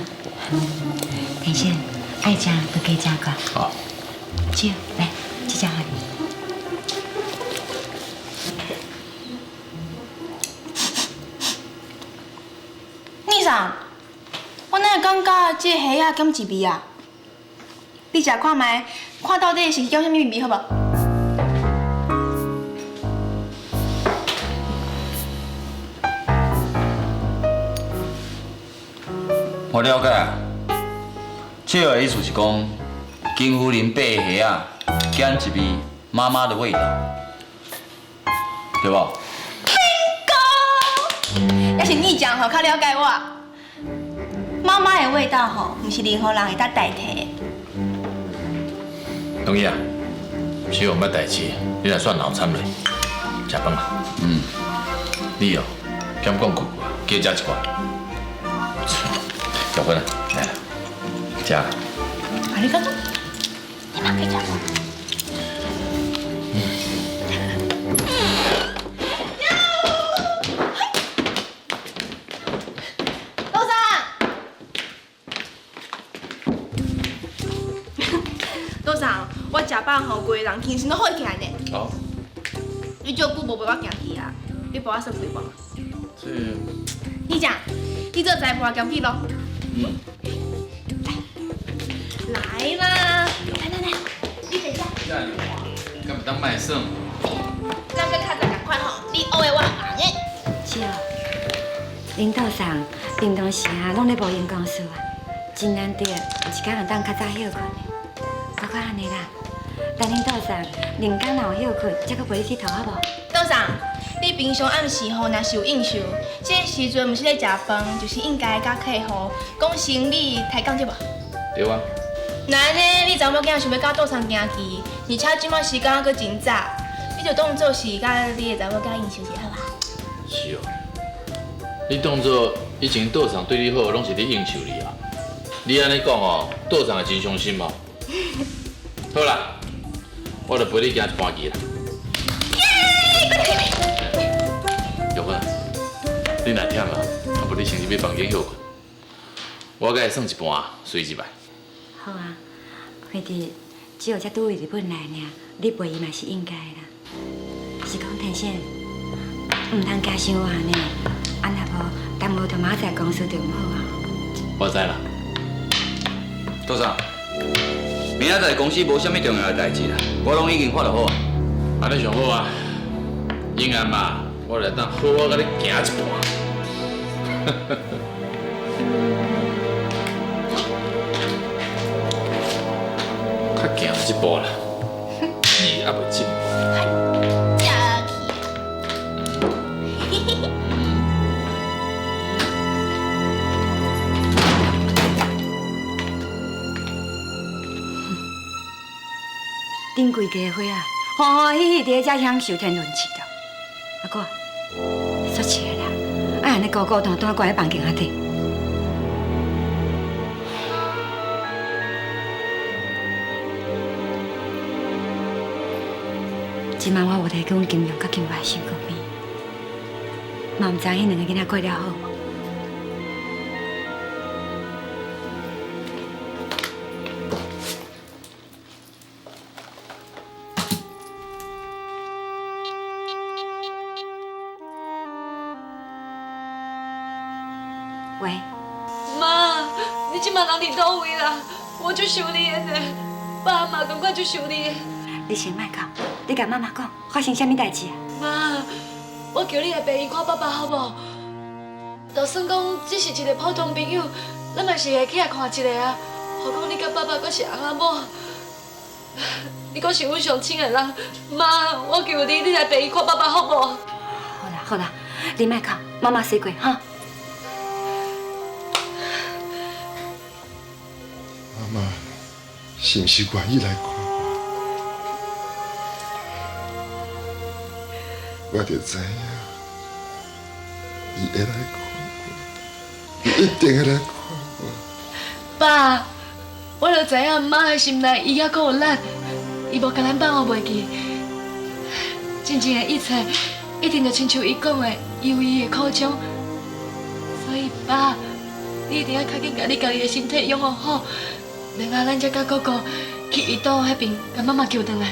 天生愛食就加食寡。好。少，來，這隻予你。你桑，我哪會感覺這个蝦仔減一味啊？你食看覓，看到底是減啥物味好無？我了解啊，這个意思是講，金夫人掰的蝦仔減一味媽媽的味道，對無？ Bingo！猶是你講吼較了解我。媽媽的味道吼，毋是任何人會當代替的。同意啊，是有乜代誌，你來算腦殘咧，食飯啦。嗯，你哦，減講幾句，加食一寡。小芬啊，來啦，食。啊，你講做，你嘛可以食。老三，老三，我食飽吼，規个人精神都好起來呢。哦。你足久無陪我行去啊？你陪我算幾步？這。你講，你做裁判兼記錄。嗯。來啦！來來來，你等一下。敢會當賣耍？咱閣較早仝款吼，你烏的我紅的。是哦，恁道上平常時啊，攏咧無閒公事啊，真難得有一工會當較早歇睏的。我看按呢啦，等恁道上兩工若有歇睏，才閣陪你𨑨迌好無？道上，你平常暗時吼，若是有應酬，這个時陣毋是咧食飯，就是應該佮客戶講生理抬槓對無？對啊。那按呢，你查某囝想欲佮道上行去，而且這擺時間閣真早，你就當做是佮你的查某囝應酬一下好無？是哦，你當做以前道上對你好，攏是咧應酬你啊？你按呢講哦，道上會真傷心哦。好啦，我就陪你行一盤棋啦。玉芬，你若忝啊，啊無你先入去房間歇睏，我佮伊耍一盤，隨入來。好啊，反正只有才拄回日本來爾，你陪伊嘛是應該的啦。是講天生，毋通行傷晚呢，啊若無耽誤到明仔載公司就毋好啊。我知啦。多謝。明仔載公司無啥物重要的代誌啦，我攏已經發就好啊。按呢上好啊，永安嘛，我來當好好佮你行一盤。較行一步啦，你猶未進步。食去。恁规家伙仔欢欢喜喜伫遮享受天伦之乐。阿哥，说实的啦，爱按呢孤孤单单关佇房间仔底。这摆我无提讲金玉佮金华身躯边，嘛毋知彼两个囡仔过了好无？喂，妈，你这摆人伫佗位啦？我足想你的呢，爸嘛感觉足想你的。你先莫哭，你共妈妈讲，发生啥物代志啊？妈，我叫你来病院看爸爸好无？就算讲只是一个普通朋友，咱嘛是会起来看一下啊。何况你佮爸爸阁是翁仔某，你阁是阮上亲的人，妈，我求你，你来病院看爸爸好无？好啦好啦，你莫哭，妈妈洗过哈。妈妈是毋是愿意来看我？我就知影，伊会来看我，伊一定会来看我。爸，我就知影妈的心内伊犹阁有咱，伊无共咱放予袂记。真正的一切，一定就亲像伊讲的，伊有伊的苦衷。所以爸，你一定要较紧共你家己的身体养护好，然后咱才佮哥哥去伊岛彼边，共妈妈救转来。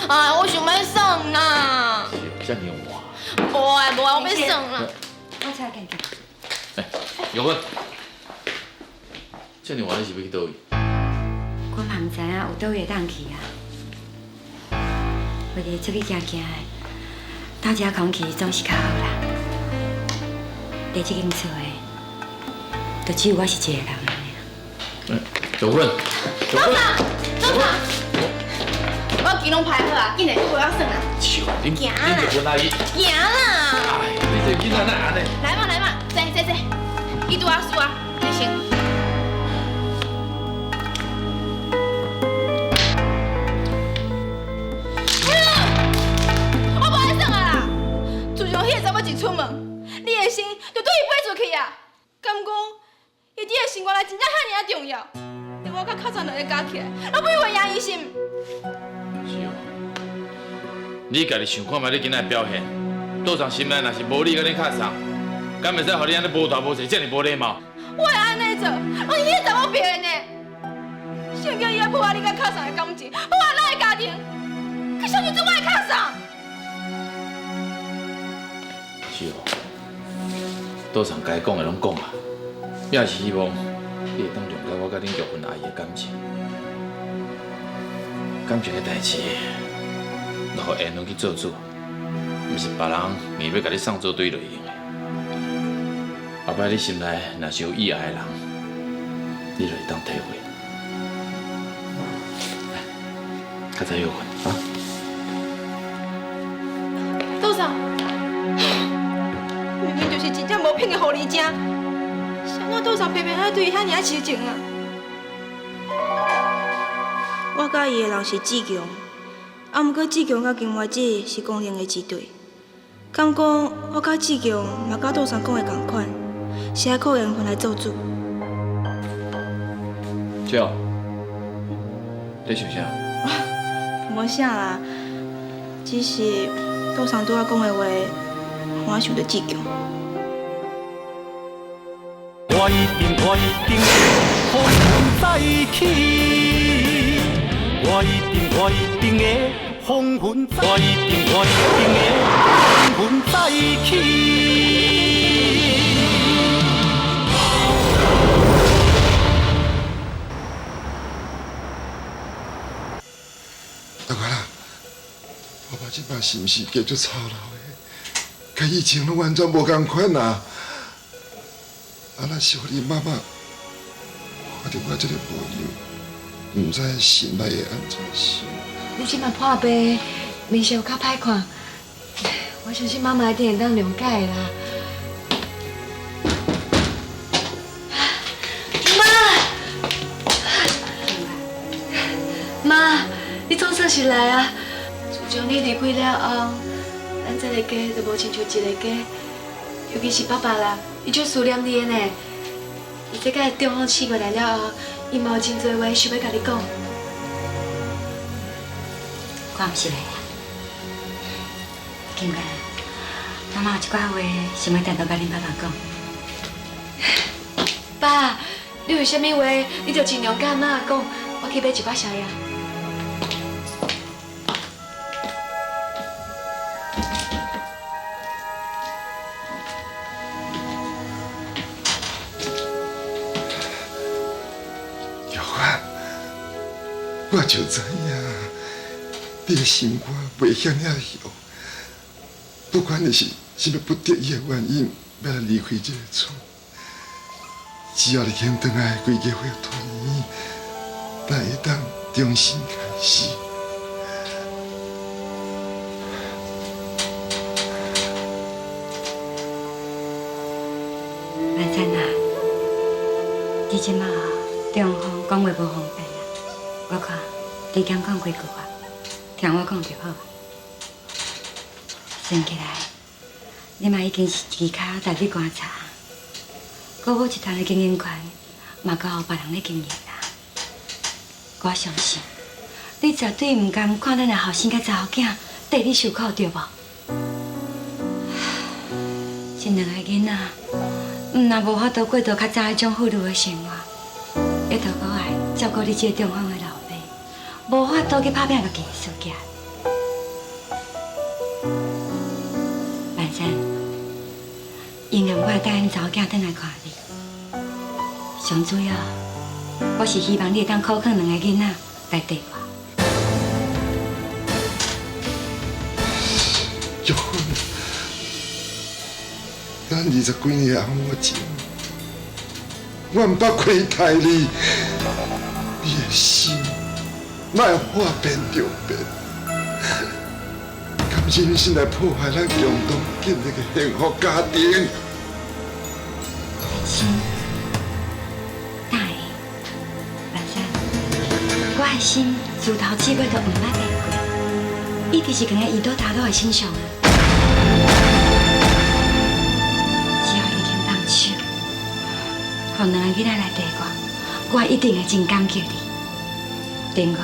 哎，我想欲耍啦。遮尔晚。无爱无爱，我欲耍啦。我出来见见。哎，玉芬，遮尔晚你是欲去佗位？我嘛毋知影有佗位会当去啊。为日出去行行的，透一下空气总是较好啦。伫这间厝的，就只有我是一个人尔。哎，玉芬，早晨，早晨，我机拢排好啊，紧来，我要耍啦。笑，你行啦，你玉芬阿姨，行啦。哎，你这囡仔哪按呢？来嘛来嘛，坐坐坐，伊拄仔输啊，你先。我无爱耍啊啦！自从彼个查某一出门，你的心就对伊飞出去啊！敢讲，伊伫的心肝内真正遐尔仔重要，连我佮较早两个加起来，拢比袂赢伊是毋？是哦，你家己想看觅你今仔的表现，桌上心内若是无你佮恁敲送，敢会使予你按呢无大无细，遮尔无礼貌？我会按呢做，拢是彼个查某逼的呢。想叫伊来破坏你佮敲送的感情，破坏咱的家庭，佢相信做我的敲送。是哦，桌上该讲的拢讲啊，也是希望你会当谅解我佮恁玉芬阿姨的感情。感情的代志，就予缘分去做主，毋是别人硬欲共你送做对就会用的。后摆你心内若是有意爱的人，你就会当体会。来，较早歇困啊。杜嫂，明明就是真正无品的狐狸精，啥物杜嫂偏偏爱对伊遐尔痴情啊？我佮意的人是志强，啊，毋过志强佮金华子是公认的一对。敢讲我佮志强嘛佮杜桑讲的仝款，是爱靠缘分来做主。笑，你想啥？无啥啦，只是杜桑拄仔讲的话，予我想著志强。我一定我一定会风云再起。我一定我一定会风云再，我一定我一定会风云再起。大哥啦，爸爸这摆是毋是加足操劳的？佮以前拢完全无仝款啊！啊，若是予恁妈妈看著我这个模样，毋知心内会按怎想。你这摆破病，面色有较歹看，我相信妈妈一定会当谅解的啦。妈，妈，你总算是来啊！自从你离开了后，咱这个家就无亲像一个家，尤其是爸爸啦，伊足思念你的呢。伊这摆中风醒过来了后，伊嘛有真济话想欲共你讲。我毋是来啊，金月，妈妈有一寡话想欲单独共恁爸爸讲。爸，你有啥物话，你就尽量佮阿妈讲，我去买一寡宵夜。玉芬，我就知影，你的心肝袂遐尔弱，不管你是啥物不得已的原因，欲来离开这个厝，只要你肯转来，规家伙团圆，咱会当重新开始。万山啊，你这马中风讲话无方便啊，我看你减讲几句话，听我讲就好。算起来，你嘛已经是一支跤踏入棺材，阁无一团的经营权，嘛交予别人咧经营啊。我相信，你绝对毋甘看咱的后生佮查某囝缀你受苦，对无？这两个囡仔，毋若无法度过著较早彼种富裕的生活，犹阁爱照顾你这个中风的老爸，无法度去拍拼家己的事业。万山，永远我会带𪜶查某囝转来看你。上主要，我是希望你会当苦劝两个囡仔来缀我。玉芬，咱20几年的翁仔某情，我毋捌亏待你，你的心哪会话变就变？甘忍心来破坏咱共同建立的幸福家庭？是，大爷，万山，我的心自头至尾都毋捌变过，一直是囥在伊倒头路的身上啊。只要你肯放手，予两个囡仔来缀我，我一定会真感激你。另外，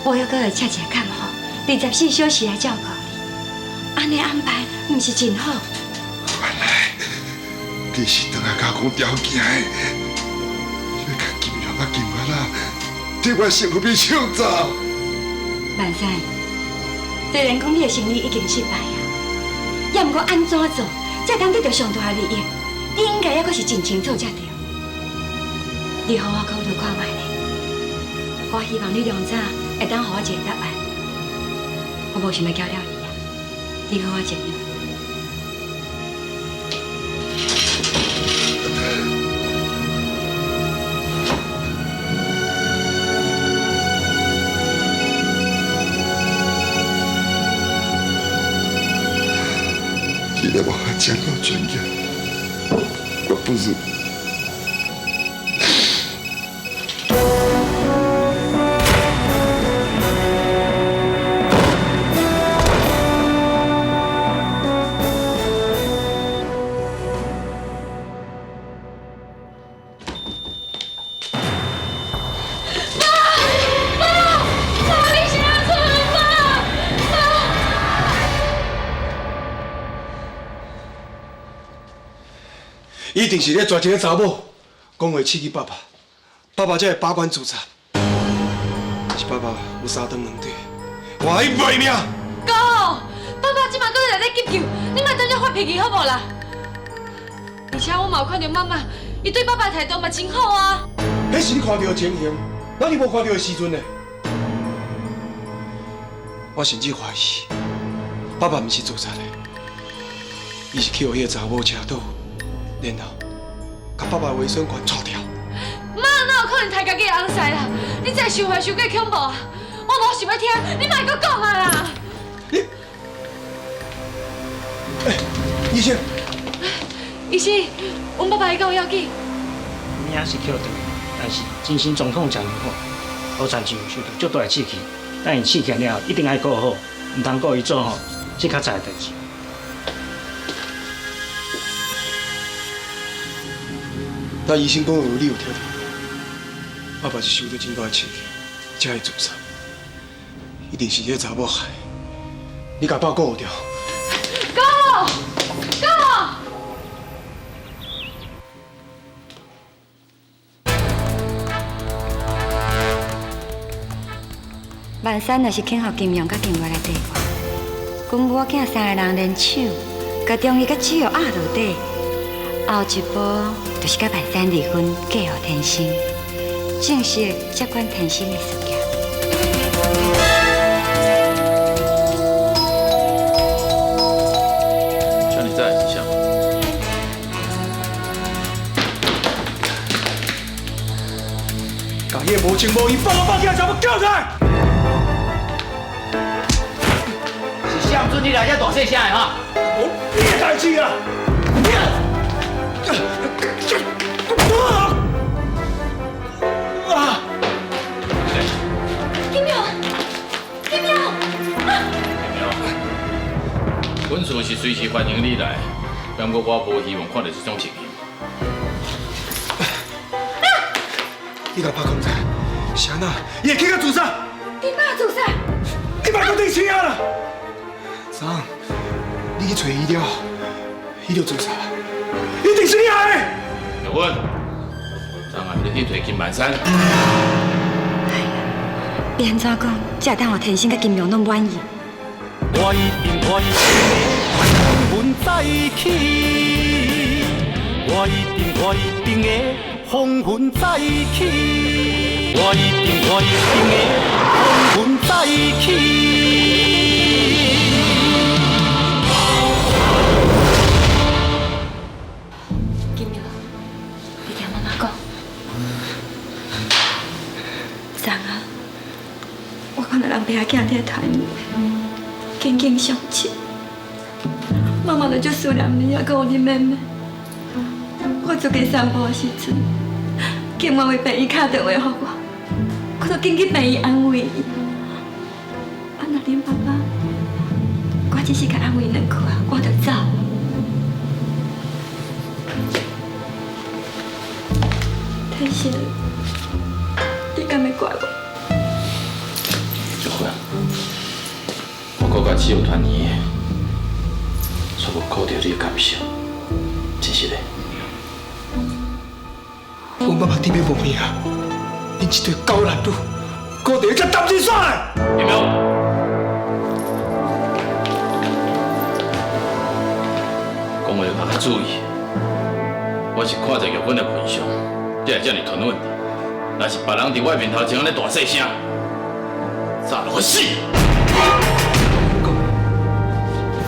我犹阁会请一个看护，24小时来照顾你。按呢安排，毋是真好？原来你是转来加讲条件的，你欲共金玉仔金发啦，替我身躯边手走。万山，虽然讲你的生意已经失败啊，也毋过按怎做才当得到上大的利益，你应该犹阁是真清楚才对。你予我考虑看觅咧，我希望你良早会当予我一个答案。我无想欲搅了你啊，你予我一样。既然我讲到专业，我不如。一定是咧抓一个查某，讲话刺激爸爸，爸爸才会拔管自杀。是爸爸有三长两短，我伊袂命。哥，爸爸这马阁在内底急救，你莫当遮发脾气好无啦？而且我嘛有看著妈妈，伊对爸爸态度嘛真好啊。彼是你看著的情形，那你无看著的时阵呢？我甚至怀疑，爸爸毋是自杀的，伊是去予彼个查某车倒。然后，共爸爸的维生权除掉。妈哪有可能刣家己的翁婿啦？你这想法伤过恐怖啊！我无想欲听，你莫阁讲啊啦！你，欸，医生，医生，阮爸爸伊敢有要紧？命是捡转，但是精神状况诚良好，好亲像受到足大的刺激，等伊醒起来了后，一定爱顾好，毋通顾伊做吼这较早的代志。那医生讲的话，你有听著无？爸爸是受著真大的刺激，才会自杀，一定是彼个查某害。你共爸顾著。哥，哥。万山若是肯予金阳佮金月来缀我，阮母仔三个人联手，共中义佮子玉压落底，后一步就是佮万山离婚，嫁予天生，正式接管天生的事业。请你再来一下。共彼个无情无义、放我爸囝查某叫出来！是谁准你来遮大细声的哈？无你的代志啊！啊！金苗，金苗，阮厝是随时欢迎你来，不过我无希望看到这种情形。你共爸讲知，是按怎？伊会去到自杀？你爸自杀？你莫阁顶醒啊啦！昨昏你去揣伊了，伊就自杀，一定是你害的。玉芬，昨暗你去揣金万山。欲按怎讲，才会当予天生佮金阳拢满意？我一定我一定会风云再起，我一定我一定会风云再起，我一定我一定会风云再起。金苗，你听妈妈讲，昨暗我看到人爸仔囝伫咧谈，紧紧相亲。妈妈就足思念你，犹阁有你妹妹。我出去散步的时阵，金源为病院敲电话予我，我就紧去病院安慰伊。啊，若恁爸爸，我只是共安慰两句啊，我就走。天生，你敢会怪我？玉芬，我阁共子有团圆，却无顾著你的感受，真是的。阮爸爸顶欲无命，恁这对狗男女，顾伫遮担心啥咧？金苗，讲话较注意，我是看在玉芬的份上，才会遮尔吞忍。若是别人伫我面头前按呢大细声，早就去死！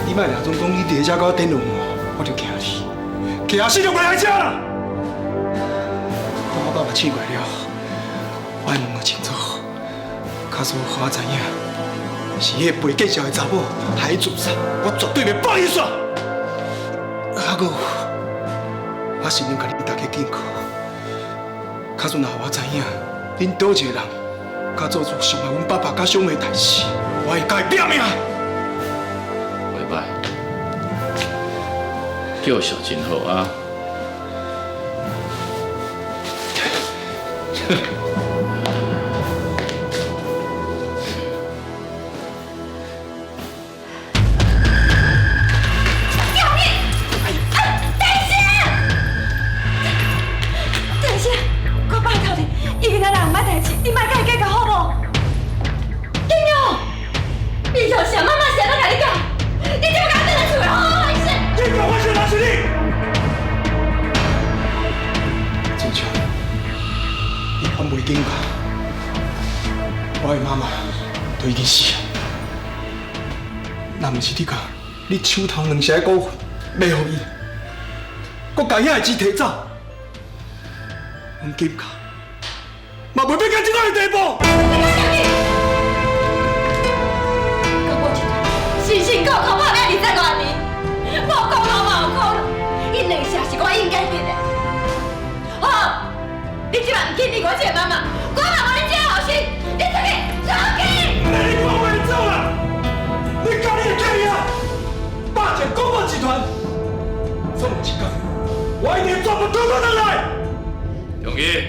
你莫俩总讲你伫遮佮我顶论我，我就惊你，惊死就袂来遮啦。等我爸爸醒过来了，我爱问个清楚，假使予我知影是彼个背见笑的查某害伊自杀，我绝对袂放伊煞。啊，阁有，我承认共恁大家警告，假使若予我知影，恁佗一个人敢做出伤害阮爸爸佮小妹的代志，我会共伊拼命。袂歹，叫相真好啊！救命！啊！等一下，等一下，我拜托你，已经来人毋捌代志，你莫佮伊计较好无？金勇，你就是妈妈啥拢共你讲，你这么共我转来厝内好好反省。你讲我是哪是你？真笑，你反袂紧吧？我的妈妈都已经死啊！若毋是你共你手头两成的股份卖予伊，阁共遐个钱提走，阮金家嘛袂变到这款的地步。高宝集团辛辛苦苦拍拼20外年，无功劳嘛有苦劳，彼两成是我应该得的。好，你这摆毋敬你我这个妈妈，我嘛无你这个后生，你出去，出去！中医。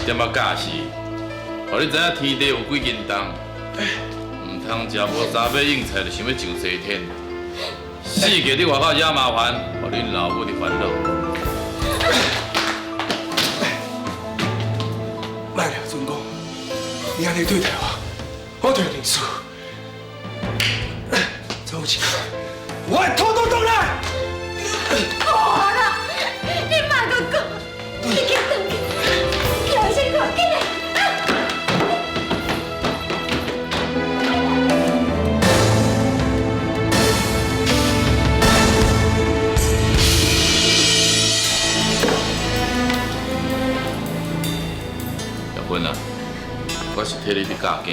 点仔教示，予你知影天地有几斤重，毋通食无三尾硬菜就想欲上西天。死过伫外口惹麻烦，予恁老母伫烦恼。莫掠准讲，你按呢对待我，我就会认输。总有一天，我会统统倒来。无啦，你莫阁讲，你去转去。小芬啊，我是替你伫教囝，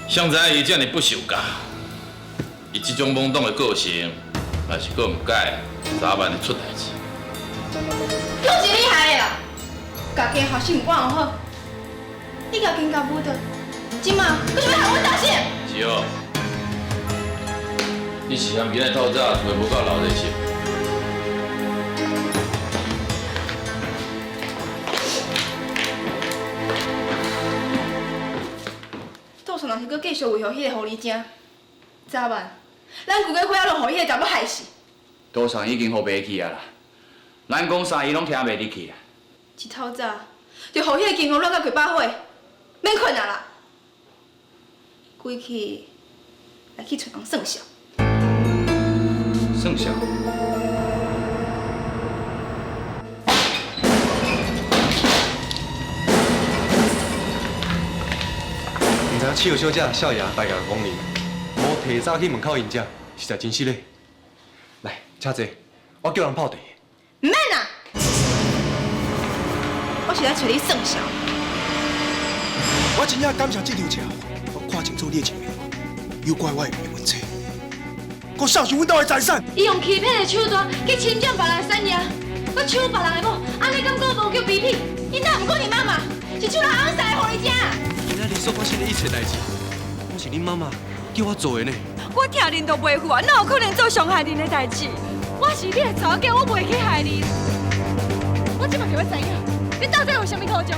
谁知伊遮尔不受教，伊这种懵懂的个性，若是阁毋改，早晚会出代志。拢是你害的啦！家己学习毋管好，你共肩胛舞蹈，这马阁想欲害阮大声？是哦，你是嫌今仔透早厝无够闹热是？杜顺若是阁继续维护彼个狐狸精，早晚咱旧家伙仔就予彼个查某害死。杜顺已经予卖去啊啦，咱讲啥伊拢听袂入去啊。一透早就予彼个金凤乱甲规把火，免困啊啦！规气来去揣人算数。算数？毋知影七小姐、少爷大驾光临，无提早去门口迎接，实在真失礼。来，请坐，我叫人泡茶。毋免啦，我是来揣你算数。我真正感谢这场车，我看清楚你的真面目，又怪我的未婚妻，阁丧失阮兜的财产。伊用欺骗的手段去侵占别人的产业，阁抢别人的某，按呢敢阁无叫卑鄙？伊哪毋过你妈妈，是抢人翁婿的狐狸精。今仔日所发生的一切代志，拢是恁妈妈叫我做的呢。我听恁都袂赴啊，哪有可能做伤害恁的代志？我是你的查某囝，我袂去害你。我这马就欲知影，你到底有啥物苦衷？